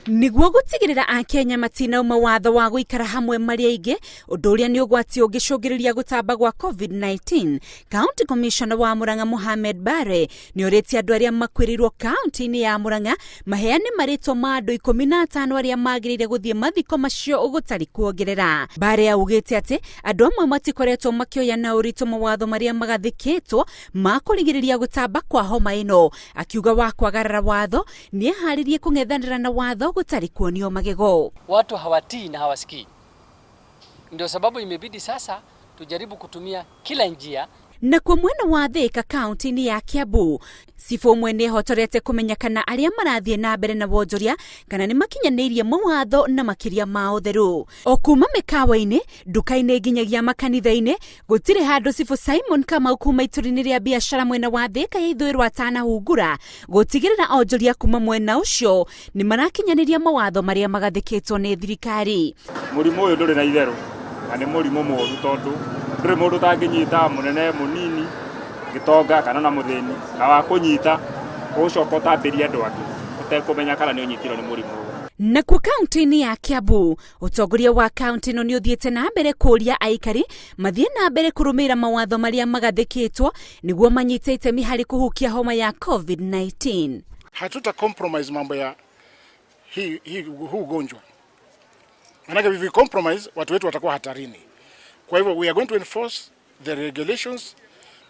Nĩguo gũtigĩrĩra Akenya matinauma watho wa gũikara hamwe marĩ aingĩ, ũndũ ũrĩa nĩ ũgwati ũngĩcũngĩrĩria gũtamba gwa COVID-19, County Commissioner wa Murang'a Mohamed Bare nĩ orĩtie andũ arĩa makuĩrĩirwo kaunti-inĩ ya Murang'a maheane marĩtwa ma andũ 15 arĩa magĩrĩire gũthiĩ mathiko macio gũtarĩ kuongerera. Bare augĩte atĩ andũ amwe matikoretwo makĩoya na ũritũ mawatho marĩa magathĩkĩtwo ma kũrigĩrĩria gũtamba kwa homa ĩno, akiuga wa kwagarara watho nĩeharĩrie kũng'ethanĩra na watho gũtarĩ kuonio magego. Watu hawatii na hawasikii, ndio sababu imebidi sasa tujaribu kutumia kila njia. Nakuo mwena wa Thika kaunti-inĩ ya Kiambu, cibũ ũmwe nĩ ehotorete kũmenya kana arĩa marathiĩ na mbere na wonjoria kana nĩ makinyanĩirie mawatho na makĩria ma ũtheru. O kuma mĩkawa-inĩ, nduka-inĩ nginyagia makanitha-inĩ, gũtirĩ handũ cibũ Simon Kamau kuma ituri-inĩ rĩa biacara mwena wa Thika ya ithũĩro atanahungura gũtigĩrĩra onjoria kuma mwena ũcio nĩ marakinyanĩria mawatho marĩa magathĩkĩtwo nĩ thirikari. Mũrimũ ũyũ ndũrĩ na itherũ na nĩ mũrimũ mũru tondũ ndũrĩ mũndũ ũtangĩnyita, mũnene, mũnini, gĩtonga kana ona mũthĩni, na wakũnyita ũgũcoka ũtambĩrie andũ angĩ ũtekũmenya kana nĩ ũnyitirwo nĩ mũrimũ ũyũ. Nakuo kaunti-inĩ ya Kiambu, ũtongoria wa kaunti ĩno nĩ ũthiĩte na mbere kũria aikari mathiĩ na mbere kũrũmĩrĩra mawatho marĩa magathĩkĩtwo nĩguo manyite itemi harĩ kũhukia homa ya COVID-19. Hatuta compromise mambo ya hii hii huu ugonjwa, manake if we compromise watu wetu watakuwa hatarini. Kwa hivyo we are going to enforce the regulations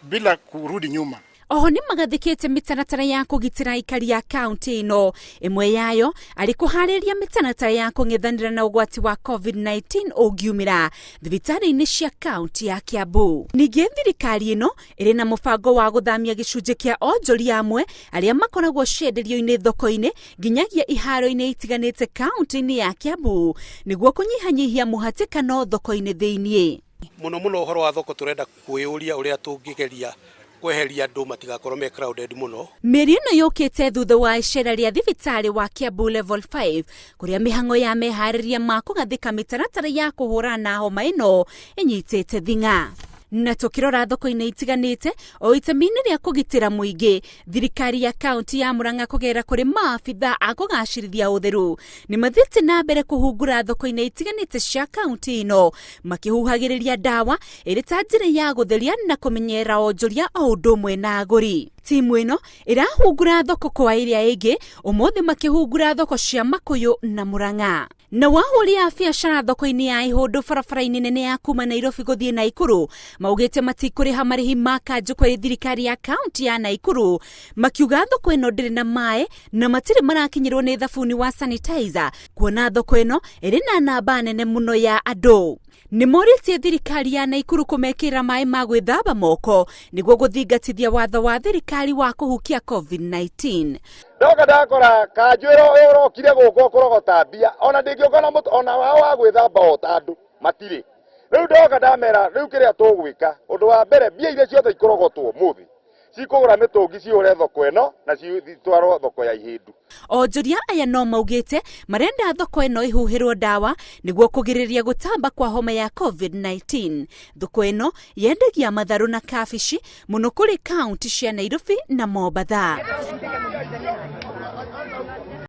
bila kurudi nyuma. Oho nĩ magathĩkĩte mĩtaratara ya kũgitĩra aikari a kaunti ĩno, ĩmwe yayo arĩ kũharĩria mĩtaratara ya kũng'ethanĩra na ũgwati wa COVID-19 ũngiumĩra thibitarĩ-inĩ cia kaunti ya Kiambu. Ningĩ thirikari ĩno ĩrĩ na mũbango wa gũthamia gĩcunjĩ kĩa onjoria amwe arĩa makoragwo cienderio-inĩ thoko-inĩ nginyagia iharo-inĩ itiganĩte kaunti-inĩ ya Kiambu nĩguo kũnyihanyihia mũhatĩkano thoko-inĩ thĩiniĩ. Mũno mũno ũhoro wa thoko tũrenda kwĩyũria ũrĩa tũngĩgeria kweheria andũ matigakorwo me crowded mũno. Mĩario ĩno yũkĩte thutha wa icera rĩa thibitarĩ wa Kiambu Level 5 kũrĩa mĩhang'o ya meharĩria ma kũgathĩka mĩtaratara ya kũhũrana na homa ĩno ĩnyitĩte thing'a. Na tũkĩrora thoko-inĩ itiganĩte o itemi-inĩ rĩa kũgitĩra mũingĩ, thirikari ya kaunti ya Murang'a kũgerera kũrĩ maabitha a kũgacĩrithia ũtheru nĩ mathiĩte na mbere kũhungura thoko-inĩ itiganĩte cia kaunti ĩno makĩhuhagĩrĩria ndawa ĩrĩ ta njĩra ya gũtheria na kũmenyerera onjoria o ũndũ ũmwe na agũri. Timu ĩno ĩrahungura thoko kwa ĩrĩa ĩngĩ ũmũthĩ makĩhungura thoko cia Makũyũ na Murang'a. Na wahũri a biacara thoko-inĩ ya Ihũndũ barabara-inĩ nene ya kuma Nairobi gũthiĩ Naikuru maugĩte matikũrĩha marĩhi ma kanjũ kũrĩ thirikari ya kaunti ya Naikuru, makiuga thoko ĩno ndĩrĩ na maĩ na matirĩ marakinyĩrwo nĩ thabuni wa sanitizer, kuona thoko ĩno ĩrĩ na namba nene mũno ya andũ. Nĩ morĩtie thirikari ya Naikuru kũmekĩrĩra maĩ ma gwĩthamba moko nĩguo gũthingatithia watho wa thirikari wa kũhukia COVID-19. Ndoka ndakora kanjũ ĩro ĩrokire gũkũ kũrogota mbia, ona ndĩngĩũka na mũtu ona wao wa gwĩthamba o ta andũ matirĩ. Rĩu ndoka ndamera rĩu kĩrĩa tũgwĩka, ũndũ wa mbere mbia iria ciothe ikũrogotwo ũmũthĩ cikũgũra mĩtũngi cihũre thoko ĩno na citwarwo thoko ya Ihĩndu. Onjoria aya no maugĩte marenda thoko ĩno ĩhuhĩrwo ndawa nĩguo kũgirĩrĩria gũtamba kwa homa ya COVID-19. Thoko ĩno yendagia matharũ na kabici mũno kũrĩ kaunti cia Nairobi na Mombatha.